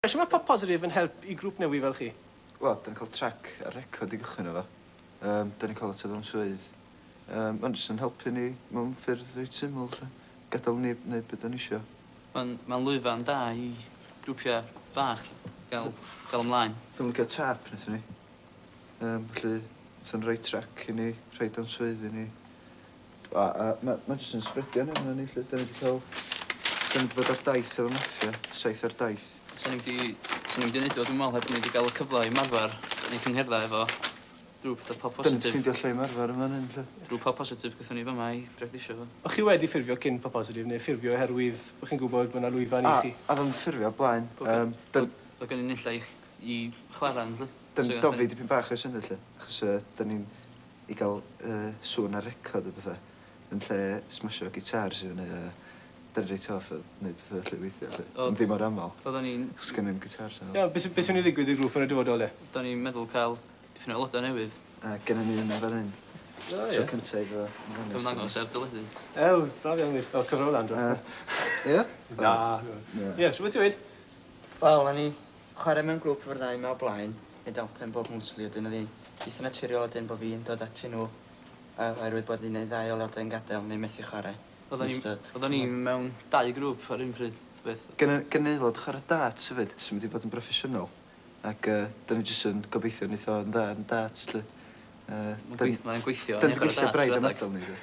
Shwt ma' Pop Positif yn help i grŵp newydd fel chi? Wel, 'dan ni'n ca'l trac a record i gychwyn efo. 'Dan ni'n ca'l lot o ddawnsfeydd. Ma'n jyst yn helpu ni mewn ffyrdd reit syml 'lly. Gadal ni neud be' 'dan ni isio. Ma'n lwyfan da i grwpia' bach ga'l ga'l ymlaen. Nathon nw licio tâp nethon ni. Felly nathon nw roi trac i ni, rhoi dawnsfeydd i ni. A ma' jyst yn spredio ni 'lly. 'Dan ni 'di ca'l 'dan ni 'di bod ar daith efo Maffia, 7 ar daith. Sa ni'm 'di neud o dwi'n me'wl heb ni 'di ga'l y cyfle i ymarfer neu cyngherddau efo grŵp 'tha Pop 'Dan ni 'di Positif. ffeindio lle i ymarfer yn fan 'yn 'lly. Grŵp Pop Positif gathon ni fyma i practisio fo. O'ch chi wedi ffurfio cyn Pop Positif neu ffurfio oherwydd bo' chi'n gwbod bo' 'na lwyfan i chi? A o'dd o'n ffurfio o blaen. Dan Bo' gynnon ni lle i chwara yn 'lly. 'Dan ni'n dofi dipyn bach ers hynny 'lly, achos 'dan ni'n i ga'l sŵn ar record a petha yn lle smasho gitars i fyny a 'dan ni reit hoff o neud petha felly weithia' 'lly. Ond ddim mor amal. Oeddan ni'n Achos gynnon ni'm gitars yn. Iawn, be' sy'n myn' i ddigwydd i'r grŵp yn y dyfodol de? 'Dan ni'n meddwl ca'l dipyn o aeloda newydd. A gynnon ni un o fan 'yn. O ie. Tro cynta iddo fo Ymddangos ar deledu. Ew, braf iawn wir. O, cyfro lan do. Ie? Na. Na. Ie, shwt wyt ti weud? Wel, o'n i chwarae mewn grŵp efo'r ddau 'ma o blaen, neud alpen bob monthly, wedyn oedd hi'n eitha naturiol wedyn bo' fi'n dod atyn nhw oherwydd bod un neu ddau aelodau yn gadael neu methu chwarae. Oeddan ni mewn dau grŵp ar un pryd, beth. Gynna aelod chwarae darts hefyd, sy'n mynd i fod yn broffesiynol. Ac 'dan ni jyst yn gobeithio neith o yn dda yn darts 'lly. Mae'n gweithio 'Dan ni 'di gweithio braidd am adael ni 'lly.